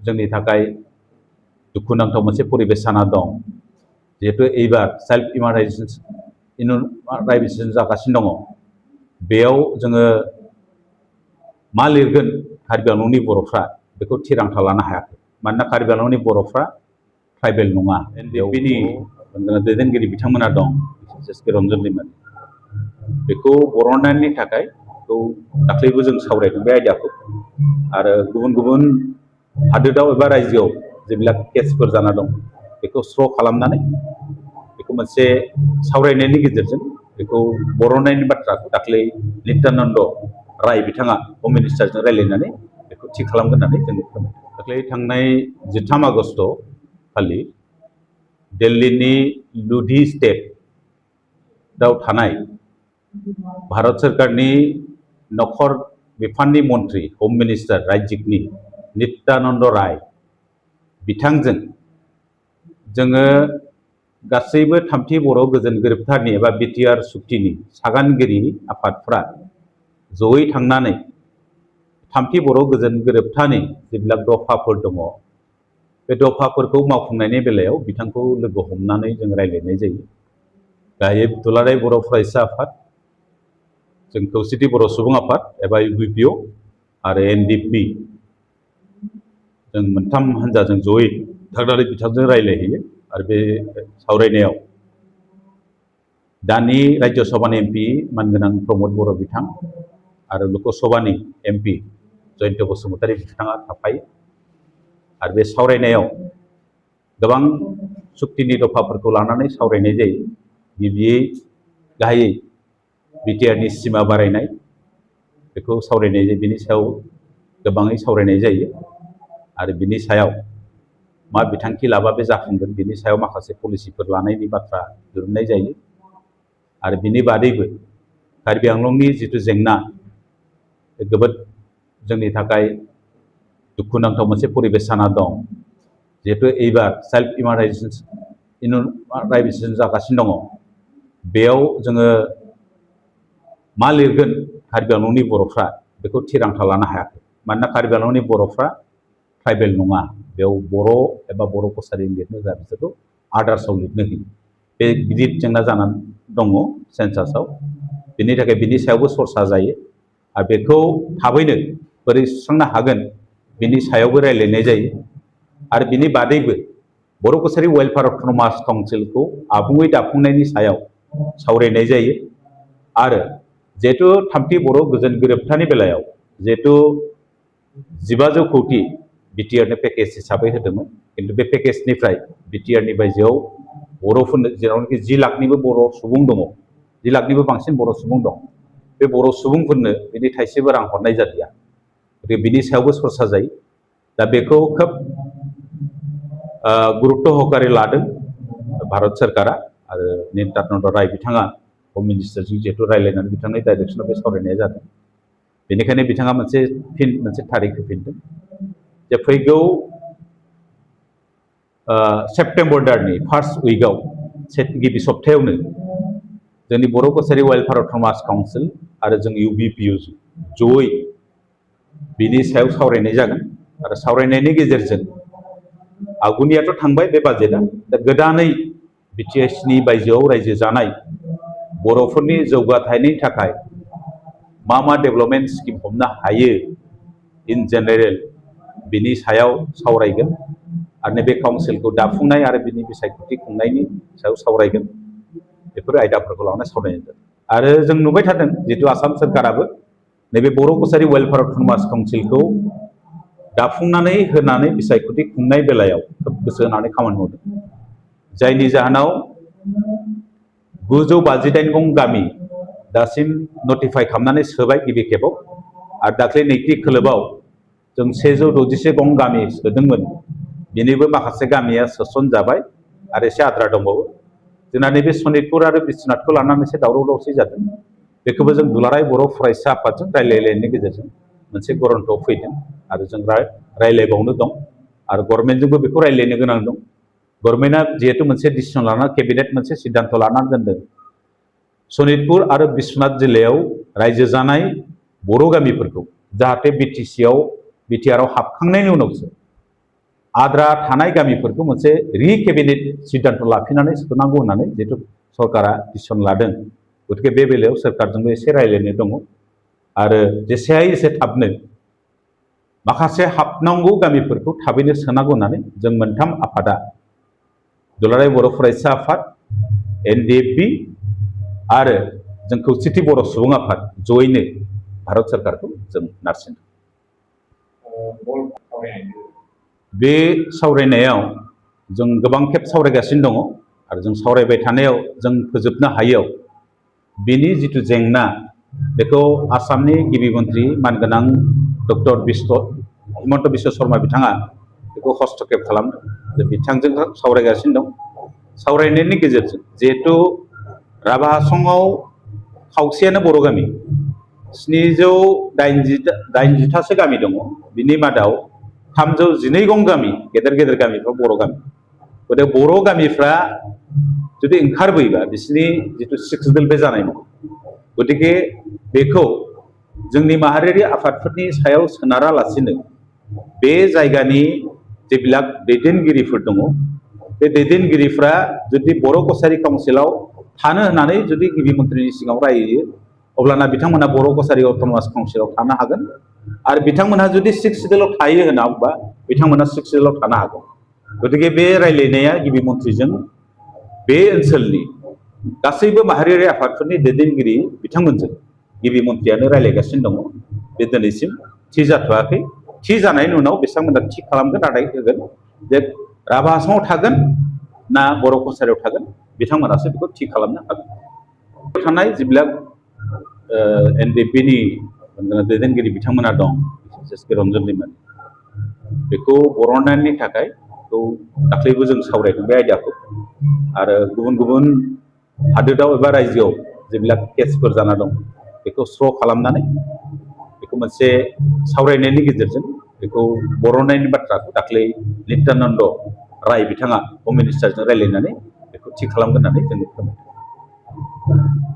जोंनि थाखाय दुखुनांथाव मोनसे परिबेस जाना दं। जिहेतु एबार सेल्फ इमाराइजेसन जागासिनो दङ। बेयाव जोङो मा लिरगोन कार्बि आंलंनि बर'फ्रा बेखौ थिरांथा लानो हायाखै। मानोना कार्बि आंलंनि बर'फ्रा ट्राइबेल नङा। एनडिएफबिनि दैदेनगिरि बिथांमोना दं, एसके रन्जन दैमारि। बेखौ बर'ननायनि थाखाय दाख्लैबो जों सावरायदों बे आयदाखौ। आरो गुबुन गुबुन हादोराव एबा रायजोआव जेब्ला केसफोर जाना दं बेखौ स्र' खालामनानै बेखौ मोनसे सावरायनायनि गेजेरजों बेखौ बर'ननायनि बाथ्राखौ दाख्लै नित्यानन्द राय बिथाङा हम मिनिस्टारजों रायज्लायनानै बेखौ थि खालामगोन होननानै जों फोरमायदों। दाख्लै थांनाय 13 आगस्ट खालि दिल्लीनि लुधि स्टेटआव थानाय भारत सरकारनि नखर बिफाननि मन्त्रि हम मिनिस्टार रायजिकनि नित्यानन्द राय बिथांजों जोङो गासैबो थामथि बर' गोजोन गोरोबथानि एबा बिटिआर सुक्तिनि सागानगिरि आफादफ्रा जयै थांनानै थामथि बर' गोजोन गोरोबथानि जेब्ला दफाफोर दङ बे दफाफोरखौ मावफुंनायनि बेलायाव बिथांखौ लोगो हमनानै जों रायज्लायनाय जायो। गाहायै दुलाराय बर' फरायसा आफाद, जों खौसेथि बर' सुबुं आफाद एबा इउबिपिअ आरो एनडिएफबि जों मोनथाम हान्जाजों जयै थांनानै बिथांजों रायज्लायहैयो। आरो बे सावरायनायाव दानि राज्य सभानि एमपि मानगोनां प्रमद बर' बिथां आरो लकसभानि एमपि जयन्त बसुमतारी बिथाङा थाफायो। आरो बे सावरायनायाव गोबां सुक्तिनि दफाफोरखौ लानानै सावरायनाय जायो। गिबियै गाहायै बिटिआरनि सिमा बारायनाय बेखौ सावरायनाय जायो, बिनि सायाव गोबाङै सावरायनाय जायो। आरो बिनि सायाव मा बिथांखि लाबा बे जाफुंगोन बिनि सायाव माखासे पलिसिफोर लानायनि बाथ्रा दिहुननाय जायो। आरो बिनि बादैबो कार्बि आंलंनि जिथु जेंना जोबोद जोंनि थाखाय दुखुनांथाव मोनसे परिबेस जाना दं। जिहेतु एबार सेल्फ इमाराइजेसन जागासिनो दङ। बेयाव जोङो मा लिरगोन कार्बि आंलंनि बर'फ्रा बेखौ थिरांथा लानो हायाखै। मानोना कार्बि आंलंनि बर'फ्रा ट्राइबेल नङा। बेयाव बर' एबा बर' कसारि लिरनो होआ, बिसोरखौ आदार्सआव लिरनो होयो। बे गिदिर जेंना जानानै दङ सेन्सासआव। बिनि थाखाय बिनि सायावबो सरसा जायो। आरो बेखौ थाबैनो बोरै सुस्रांनो हागोन बिनि सायावबो रायज्लायनाय जायो। आरो बिनि बादैबो बर' कसारि वेलफेयार अट'नमास काउन्सिलखौ आबुङै दाफुंनायनि सायाव सावरायनाय जायो। आरो जिहेतु थामथि बर' गोजोन गोरोबथानि बेलायाव जिहेतु 15,000 कौटि बिटिआरनि पेकेज हिसाबै होदोंमोन, किन्तु बे पेकेजनिफ्राय बिटिआरनि बायजोआव बर'फोरनो जेरावनाखि 10 लाखनिबो बर' सुबुं दङ, 10 लाखनिबो बांसिन बर' सुबुं दं, बे बर' सुबुंफोरनो बिनि थाइसेबो रां हरनाय जादिया। गतिके बिनि सायावबो सरसा जायो। दा बेखौ खोब गुरुत्त सहकारे लादों भारत सरकारा। आरो नित्यानन्द राय बिथाङा हम मिनिस्टारजों जिहेतु रायज्लायनानै बिथांनि डाइरेक्सनाव बे सावरायनाया जादों। बेनिखायनो बिथाङा मोनसे थारिख होफिनदों जे फैगौ सेप्तेम्बर दाननि फार्स्ट उइकआव गिबि सप्तायावनो जोंनि बर' कसारि वेलफेयार अट'नमास काउन्सिल आरो जों इउबिपिअ जयै बिनि सायाव सावरायनाय जागोन। आरो सावरायनायनि गेजेरजों आगुनियाथ' थांबाय बे बाजेटआ, दा गोदानै बिटिएसनि बायजोआव रायजो जानाय बर'फोरनि जौगाथायनि थाखाय मा डेभेलपमेन्ट स्किम हमनो हायो इन जेनेरेल बिनि सायाव सावरायगोन। आरो नैबे काउन्सिलखौ दाफुंनाय आरो बिनि बिसायख'थि खुंनायनि सायाव सावरायगोन। बेफोर आयदाफोरखौ लानानै सावरायनाय जादों। आरो जों नुबाय थादों जिहेतु आसाम सोरखाराबो नैबे बर' कसारि वेलफेयार अट'नमास काउन्सिलखौ दाफुंनानै होनानै बिसायख'थि खुंनाय बेलायाव खोब गोसो होनानै खामानि मावदों। जायनि जाहोनाव 958 गं गामि दासिम नटिफाइ खालामनानै सोबाय गिबि खेबाव। आरो दाख्लै नैथि खोलोबाव जों 161 गं गामि सोदोंमोन, बेनिबो माखासे गामिया सोसनजाबाय आरो एसे आद्रा दंबावो। जोंना नैबे सनितपुर आरो बिश्वनाथखौ लानानै एसे दावराव दावसि जादों। बेखौबो जों दुलाराय बर' फरायसा आफादजों रायज्लायनायनि गेजेरजों मोनसे गरन्थ'आव फैदों। आरो जों रायज्लायबावनो दं आरो गभर्नमेन्टजोंबो बेखौ रायज्लायनो गोनां दं। गभर्नमेन्टआ जिहेतु मोनसे डिसिसन लाना केबिनेट मोनसे सिद्धान्त लानानै दोनदों, सनितपुर आरो बिश्वनाथ जिल्लायाव रायजो जानाय बर' गामिफोरखौ जाहाथे बिटिआरआव हाबखांनायनि उनावसो आद्रा थानाय गामिफोरखौ मोनसे रिकेबिनेट सिद्धान्त लाफिननानै सोनांगौ होननानै जिहेतु सरकारा डिसिसन लादों गतिके बे बेलायाव सोरखारजोंबो एसे रायज्लायनाय दङ आरो जेसे हायो एसे थाबनो माखासे हाबनांगौ गामिफोरखौ थाबैनो सोनांगौ होननानै जों मोनथाम आफादा दुलाराय बर' फरायसा आफाद एनडिएफबि आरो जों खौसेथि बर' सुबुं आफाद जयैनो भारत सरकारखौ जों नारसिनदों। बे सावरायनायाव जों गोबां खेब सावरायगासिनो दङ आरो जों सावरायबाय थानायाव जों फोजोबनो हायैयाव बेनि जिथु जेंना बेखौ आसामनि गिबि मन्थ्रि मानगोनां डक्टर हिमन्त बिश्व शर्मा बिथाङा बेखौ हस्तक्षेप खालामदों। बिथांजों सावरायगासिनो दं। सावरायनायनि गेजेरजों जिहेतु राभा हासंआव खावसेयानो बर' गामि 780 गामि दङ बिनि मादाव 312 गं गामि गेदेर गेदेर गामिफ्रा बर' गामि गतिके बर' गामिफ्रा जुदि ओंखारबोयोबा बिसोरनि जिथु सिक्सडेल बे जानाय नङा। गतिके बेखौ जोंनि माहारियारि आफादफोरनि सायाव सोनारालासिनो बे जायगानि जेब्ला दैदेनगिरिफोर दङ बे दैदेनगिरिफ्रा जुदि बर' कसारि काउन्सिलाव थानो होननानै जुदि गिबि मन्थ्रिनि सिगाङाव राययो अब्लाना बिथांमोना बर' कसारि अट'नमास काउन्सिलाव थानो हागोन आरो बिथांमोनहा जुदि सिक्सडेलाव थायो होनना बुंबा बिथांमोना सिक्सडेलाव थानो हागौ। गतिके बे रायलायनाया गिबि मन्थ्रिजों बे ओनसोलनि गासैबो माहारियारि आफादफोरनि दैदेनगिरि बिथांमोनजों गिबि मन्थ्रियानो रायलायगासिनो दङ। बे दिनैसिम थि जाथ'वाखै। थि जानायनि उनाव बिथांमोना थि खालामगोन रादाय होगोन जे राभा हासंआव थागोन ना बर' कसारियाव थागोन बिथांमोनासो बेखौ थि खालामनो हागोन। थानाय जेब्ला एनडिएफबिनि दैदेनगिरि बिथांमोना दं जेसके रन्जन दैमारि बेखौ बरनायनायनि थाखाय बेखौ दाख्लैबो जों सावरायदों बे आयदाखौ आरो गुबुन गुबुन हादोराव एबा रायजोआव जेब्ला केसफोर जाना दं बेखौ स्र' खालामनानै बेखौ मोनसे सावरायनायनि गेजेरजों बेखौ बरनायनायनि बाथ्राखौ दाख्लै नित्यानन्द राय बिथाङा हम मिनिस्टारजों रायज्लायनानै बेखौ थि खालामगोन होननानै जों फोरमायदों।